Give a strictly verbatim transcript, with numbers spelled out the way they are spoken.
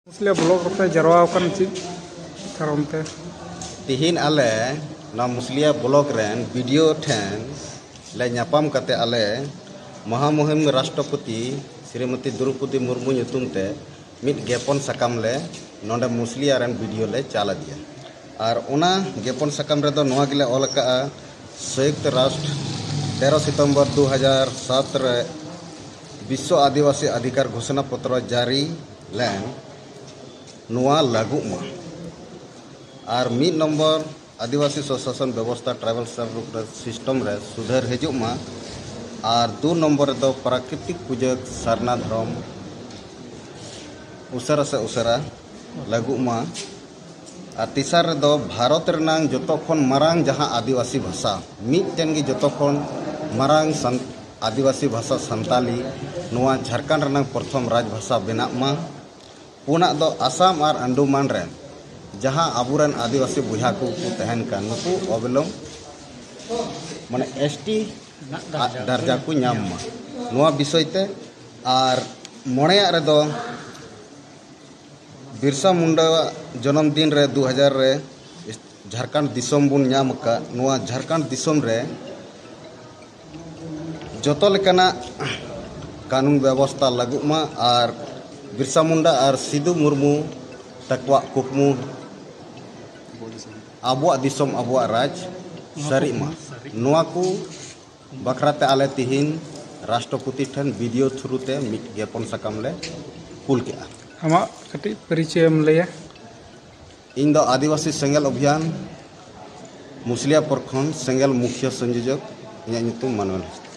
ᱢᱩᱥᱞᱤᱭᱟ block ᱨᱮᱯᱮ ᱡᱟᱨᱣᱟ ᱟᱠᱟᱱ ᱪᱮᱫ ᱠᱟᱨᱚᱱ ᱛᱮ? ᱛᱤᱦᱤᱧ ᱟᱞᱮ ᱱᱚᱣᱟ ᱢᱩᱥᱞᱤᱭᱟ ᱵᱞᱚᱠ ᱨᱮᱱ ᱵᱤ ᱰᱤ ᱳ ᱴᱷᱮᱱ ᱞᱮ ᱧᱟᱯᱟᱢ ᱠᱟᱛᱮ ᱟᱞᱮ ᱢᱚᱦᱟᱢᱩᱦᱤᱢ ᱨᱟᱥᱴᱨᱚᱯᱚᱛᱤ ᱥᱨᱤᱢᱚᱛᱤ ᱫᱨᱚᱣᱯᱚᱫᱤ ᱢᱩᱨᱢᱩ ᱧᱩᱛᱩᱢ ᱛᱮ ᱢᱤᱫ ᱜᱮᱯᱚᱱ ᱥᱟᱠᱟᱢ ᱞᱮ ᱱᱚᱰᱮ ᱢᱩᱥᱞᱤᱭᱟ ᱨᱮᱱ ᱵᱤ ᱰᱤ ᱳ ᱞᱮ ᱪᱟᱞ ᱟᱫᱮᱭᱟ᱾ ᱟᱨ ᱚᱱᱟ ᱜᱮᱯᱚᱱ ᱥᱟᱠᱟᱢ ᱨᱮᱫᱚ ᱱᱚᱣᱟ ᱜᱮᱞᱮ ᱚᱞ ᱟᱠᱟᱫᱼᱟ, ᱥᱚᱭᱩᱠᱛ ᱨᱟᱥᱴᱨ ᱛᱮᱨᱚ ᱥᱤᱛᱚᱢᱵᱚᱨ ᱫᱩ ᱦᱟᱡᱟᱨ ᱥᱟᱛ ᱨᱮ ᱵᱤᱥᱥᱚ ᱟᱹᱫᱤᱵᱟᱹᱥᱤ ᱚᱫᱷᱤᱠᱟᱨ ᱜᱷᱳᱥᱚᱱᱟ ᱯᱚᱛᱨᱚ ᱡᱟᱹᱨᱤ ᱞᱮᱱ, ᱱᱚᱣᱟ ᱞᱟᱹᱜᱩᱜ ᱢᱟ᱾ ᱟᱨ ᱢᱤᱫ ᱱᱚᱢᱵᱚᱨ, ᱟᱹᱫᱤᱵᱟᱹᱥᱤ ᱥᱚᱥᱟᱥᱚᱱ ᱵᱮᱵᱚᱥᱛᱷᱟ, ᱴᱨᱟᱭᱵᱟᱞ ᱥᱟᱵ ᱨᱩᱴ ᱨᱮ ᱥᱤᱥᱴᱚᱢ ᱨᱮ ᱥᱩᱫᱷᱟᱹᱨ ᱦᱤᱡᱩᱜ ᱢᱟ᱾ ᱟᱨ ᱫᱩ ᱱᱚᱢᱵᱚᱨ ᱨᱮᱫᱚ ᱯᱨᱟᱠᱨᱤᱛᱤᱠ ᱯᱩᱡᱟᱹ ᱥᱟᱨᱱᱟ ᱫᱷᱚᱨᱚᱢ ᱩᱥᱟᱹᱨᱟ ᱥᱮ ᱩᱥᱟᱹᱨᱟ ᱞᱟᱹᱜᱩᱜ ᱢᱟ᱾ ᱟᱨ ᱛᱮᱥᱟᱨ ᱨᱮᱫᱚ ᱵᱷᱟᱨᱚᱛ ᱨᱮᱱᱟᱝ ᱡᱚᱛᱚ ᱠᱷᱚᱱ ᱢᱟᱨᱟᱝ ᱡᱟᱦᱟᱸ ᱟᱹᱫᱤᱵᱟᱹᱥᱤ ᱵᱷᱟᱥᱟ, ᱢᱤᱫᱴᱮᱱ ᱜᱮ ᱡᱚᱛᱚ ᱠᱷᱚᱱ ᱢᱟᱨᱟᱝ ᱥᱟᱱ-, ᱟᱹᱫᱤᱵᱟᱹᱥᱤ ᱵᱷᱟᱥᱟ ᱥᱟᱱᱛᱟᱞᱤ, ᱱᱚᱣᱟ ᱡᱷᱟᱲᱠᱷᱚᱸᱰ ᱨᱮᱱᱟᱝ ᱯᱨᱚᱛᱷᱚᱢ ᱨᱟᱡᱽ ᱵᱷᱟᱥᱟ ᱵᱮᱱᱟᱜ ᱢᱟ᱾ ᱯᱩᱱᱟᱜ ᱫᱚ ᱟᱥᱟᱢ ᱟᱨ ᱟᱱᱰᱟᱢᱟᱱ ᱨᱮᱱ ᱡᱟᱦᱟᱸ ᱟᱵᱚᱨᱮᱱ ᱟᱹᱫᱤᱵᱟᱹᱥᱤ ᱵᱚᱭᱦᱟ ᱠᱚ ᱠᱚ ᱛᱟᱦᱮᱱ ᱠᱟᱱ, ᱱᱩᱠᱩ ᱚᱵᱤᱞᱚᱢ ᱢᱟᱱᱮ ᱮᱥ ᱴᱤ ᱫᱟᱨᱡᱟ ᱠᱚ ᱧᱟᱢ ᱢᱟ, ᱱᱚᱣᱟ ᱵᱤᱥᱚᱭ ᱛᱮ᱾ ᱟᱨ ᱢᱚᱬᱮᱭᱟᱜ ᱨᱮᱫᱚ ᱵᱤᱨᱥᱟ ᱢᱩᱱᱰᱟᱣᱟᱜ ᱡᱚᱱᱚᱢ ᱫᱤᱱ ᱨᱮ ᱫᱩ ᱦᱟᱡᱟᱨ ᱨᱮ ᱡᱷᱟᱲᱠᱷᱚᱸᱰ ᱫᱤᱥᱚᱢ ᱵᱚᱱ ᱧᱟᱢ ᱟᱠᱟᱫ, ᱱᱚᱣᱟ ᱡᱷᱟᱲᱠᱷᱚᱸᱰ ᱫᱤᱥᱚᱢ ᱨᱮ ᱡᱚᱛᱚ ᱞᱮᱠᱟᱱᱟᱜ ᱠᱟᱹᱱᱩᱱ ᱵᱮᱵᱚᱥᱛᱷᱟ ᱞᱟᱹᱜᱩᱜ ᱢᱟ ᱟᱨ ᱵᱤᱨᱥᱟ ᱢᱩᱱᱰᱟ ᱟᱨ ᱥᱤᱫᱩ ᱢᱩᱨᱢᱩ ᱛᱟᱠᱚᱣᱟᱜ ᱠᱩᱠᱢᱩ ᱟᱵᱚᱣᱟᱜ ᱫᱤᱥᱚᱢ, ᱟᱵᱚᱣᱟᱜ ᱨᱟᱡᱽ ᱥᱟᱹᱨᱤᱜ ᱢᱟ᱾ ᱱᱚᱣᱟ ᱠᱚ ᱵᱟᱠᱷᱨᱟ ᱛᱮ ᱟᱞᱮ ᱛᱤᱦᱤᱧ ᱨᱟᱥᱴᱨᱚᱯᱚᱛᱤ ᱴᱷᱮᱱ ᱵᱤ ᱰᱤ ᱳ ᱛᱷᱨᱩ ᱛᱮ ᱢᱤᱫ ᱜᱮᱯᱚᱱ ᱥᱟᱠᱟᱢ ᱞᱮ ᱠᱩᱞ ᱠᱮᱜᱼᱟ᱾ ᱟᱢᱟᱜ ᱠᱟᱹᱴᱤᱡ ᱯᱚᱨᱤᱪᱚᱭ ᱮᱢ ᱞᱟᱹᱭᱟ? ᱤᱧ ᱫᱚ ᱟᱹᱫᱤᱵᱟᱹᱥᱤ ᱥᱮᱸᱜᱮᱞ ᱚᱵᱷᱤᱭᱟᱱ ᱢᱩᱥᱞᱤᱭᱟ ᱯᱨᱚᱠᱷᱚᱸᱰ ᱥᱮᱸᱜᱮᱞ ᱢᱩᱠᱷᱤᱭᱟᱹ ᱥᱚᱝᱡᱳᱡᱚᱠ, ᱤᱧᱟᱹᱜ ᱧᱩᱛᱩᱢ ᱢᱟᱱᱩᱣᱮᱞ ᱦᱟᱸᱥᱫᱟ᱾